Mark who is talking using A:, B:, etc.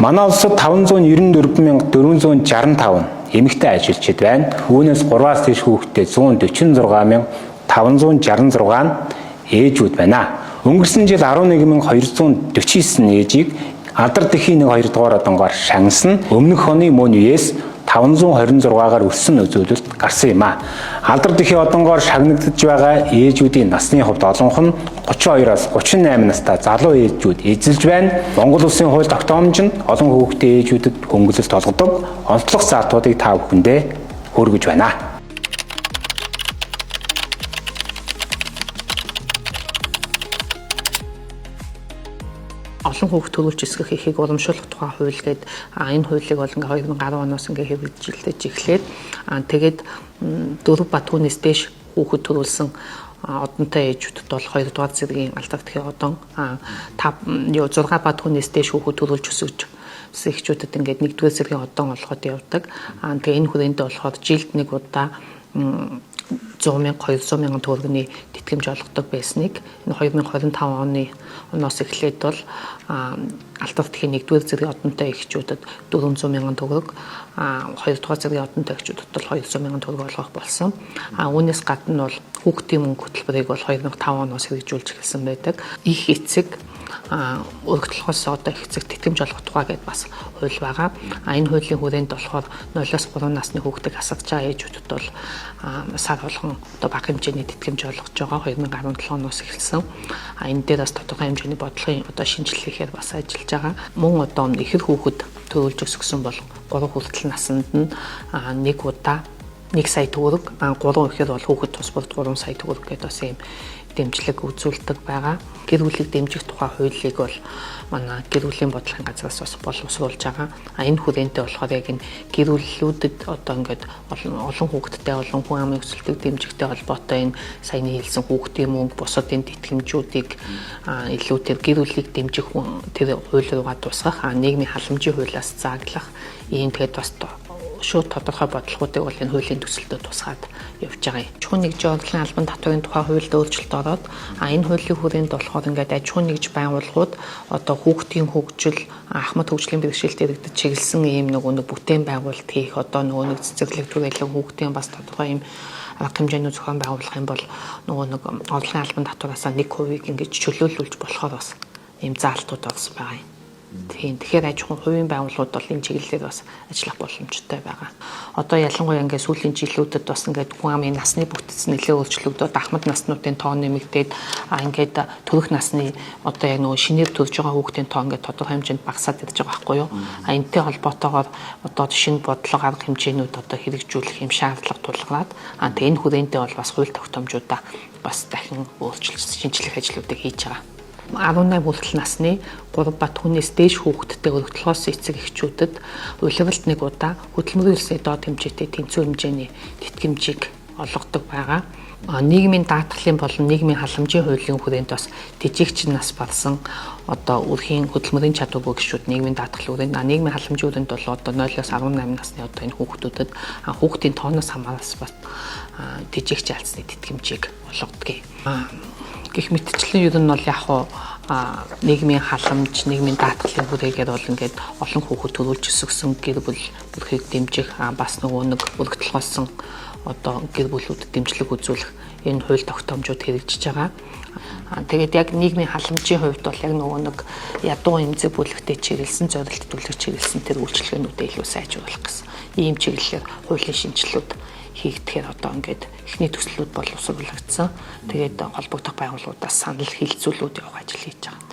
A: Манай улсад 594,465 эмэгтэй ажилчид байна. Үүнээс 3-аас дээш хүүхэдтэй 146,566 нь ээжүүд байна. Өнгөрсөн жил 11,249 ээжийг алдар дэлхийн 1-2 дугаар одонгоор шагнасан. Өмнөх оны мөн үеэс 526-аар өссөн үзүүлэлт гарсан юм а. Алдар дэлхийн одонгоор шагнагдаж байгаа ээжүүдийн насны хувьд олонх нь 32-аас 38 настай залуу ээжүүд эзэлж байна. Монгол Улсын хууль тогтоомж нь олон хүүхэдтэй ээжүүдэд хөнгөлөлт олгодог онцлог заалтуудыг та бүхэндээ хүргэж байна.
B: Олон хүүхд төрүүлж өсгөх эрхийг урамшуулах тухай хууль гээд энэ хуулийг бол ингээ 2010 оноос ингээ хэрэгжилж эхлээд, тэгээд 4 ба түүнээс дээш хүүхэд төрүүлсэн одонтой ээжүүдэд бол 2 дугаар зэргийн алдар дэлхийн одон, 5 юу 6 ба түүнээс дээш хүүхэд төрүүлж өсгөж эхчүүдэд ингээд 1-р зэргийн одон олгоод явдаг. Тэгээ энэ хүрээнд болохоор жилд нэг удаа 100 мянга, 200 мянган төгрөгийн тэтгэмж олгодог байсныг энэ 2025 оны оноос эхлээд бол алдар дэлхийн 1-р зэргийн одонтой эхчүүдэд 400 мянган төгрөг, 2-р зэргийн одонтой эхчүүдэд бол 200 мянган төгрөг олгох болсон. Үүнээс гадна бол хүүхдийн мөнгө хөтөлбөрийг бол 2005 оноос хэрэгжүүлж эхэлсэн байдаг. Их эцэг өргөдлөхөөс одоо их эцэг тэтгэмж олгох тухай гэдээ бас хууль байгаа. Энэ хуулийн хүрээнд болохоор 0-оос 3 насны хүүхдийг асарч байгаа ээжүүдэд бол сар болгон одоо бага хэмжээний тэтгэмж олгож байгаа, 2017 оноос эхэлсэн. Энэ дээр бас тодорхой хэмжээний бодлогын одоо шинжилэл хийхээр бас ажиллаж байгаа. Мөн одоо ихэр хүүхэд төрүүлж өсгсөн бол 3 хүртэл насанд нь нэг удаа 1 сая төгрөг, 3 ихээр бол хүүхэд тус бүрт 3 сая төгрөг гэдээ бас ийм дэмжлэг үзүүлдэг байгаа. Гэр бүлийг дэмжих тухай хуулийг бол манай гэр бүлийн бодлогын газраас бас боловсруулж байгаа. Энэ хүрээлэнтэй болохоор яг энэ гэр бүлүүдэд одоо ингээд олон хүүхэдтэй, олон хүн амын өсөлтийг дэмжихтэй холбоотой энэ саяны хэлсэн хүүхдийн мөнгө, бусад энэ тэтгэмжүүдийг илүү тэр гэр бүлийг дэмжих тэр хууль руугаа тусгах, нийгмийн халамжийн хуулиас зааглах ийм тэгээд бас шууд тодорхой бодлогоудыг бол энэ хуулийн төсөлдөө тусгаад явж байгаа юм. Аж ахуйн нэгжийн орлогын албан татварын тухай хуульд өөрчлөлт ороод, энэ хуулийн хүрээнд болохоор ингээд аж ахуйн нэгж байгууллагууд одоо хүүхдийн хөгжил, ахмад хөгжлийн бэрхшээлд иргэдэд чиглэсэн ийм нөгөө нэг бүтээн байгуулалт хийх, одоо нөгөө нэг цэцэрлэг түгээлэн хүүхдийн бас тодорхой ийм арга хэмжээний зохион байгуулах юм бол нөгөө нэг орлогын албан татвараасаа 1%-ийг ингэж чөлөөлүүлж болохоор бас ийм заалтууд орсон байгаа юм. Тийм. Тэгэхээр аж ахуйн хувийн байгууллагууд бол энэ чиглэлээр бас ажиллах боломжтой байгаа. Одоо ялангуяа ингээд сүүлийн жилүүдэд бас ингээд хүн амын насны бүтэц нэлээд өөрчлөгдөд, ахмад наснуудын тоо нэмэгдээд, ингээд төрөх насны одоо яг нөгөө шинээр төрж байгаа хүүхдийн тоо ингээд тодорхой хэмжээнд багасаад ирж байгаа байхгүй юу? Энэтэй холбоотойгоор одоо шинэ бодлого, арга хэмжээнүүд одоо хэрэгжүүлэх юм шаардлага тулгараад, тэгээ энэ хүрээндээ бол бас хууль тогтоомжуудаа бас дахин өөрчилж шинжлэх ажлуудыг хийж байгаа. 18 хүртэл насны 3 ба түүнээс дээш хүүхэдтэй өргөдлөхөөс эцэг эхчүүдэд улиралд нэг удаа хөдөлмөрийн төлсний доод хэмжээтэй тэнцвэр хэмжээний тэтгэмжийг олгодог байгаа. Нийгмийн даатгалын болон нийгмийн халамжийн хуулийн хүрээнд бас тэжээгч нас барсан одоо өрхийн хөдөлмөрийн чадваргүй гишүүд нийгмийн даатгалын хүрээнд, нийгмийн халамжийн хүрээнд бол одоо 0-оос 18 насны одоо энэ хүүхдүүдэд хүүхдийн тооноос хамаараас бас тэжээгч алдсны тэтгэмжийг олгодог. Гэх мэтчлэн ер нь бол яг хуу нийгмийн халамж, нийгмийн даатгалын хүрээгээр бол ингээд олон хүүхэд төрүүлж өсгсөн гэр бүл бүрхийг дэмжих, бас нөгөө нэг өргөтөлгөөсөн одоо гэр бүлүүдэд дэмжлэг үзүүлэх энэ хууль тогтоомжууд хэрэгжиж байгаа. Тэгээд яг нийгмийн халамжийн хувьд бол яг нөгөө нэг ядуу эмзэг бүлэгтээ чиглэсэн, зорилт бүлэг чиглэсэн тэр үйлчилгээнүүдээ илүү сайжруулах гэсэн ийм чиглэлээр хуулийн шинжилэлүүд хийгдэхээр одоо ингээд эхний төслүүд боловсруулагдсан. Тэгээд холбогдох байгууллагуудаас санал хилцүүлүүд явах ажил хийж байгаа.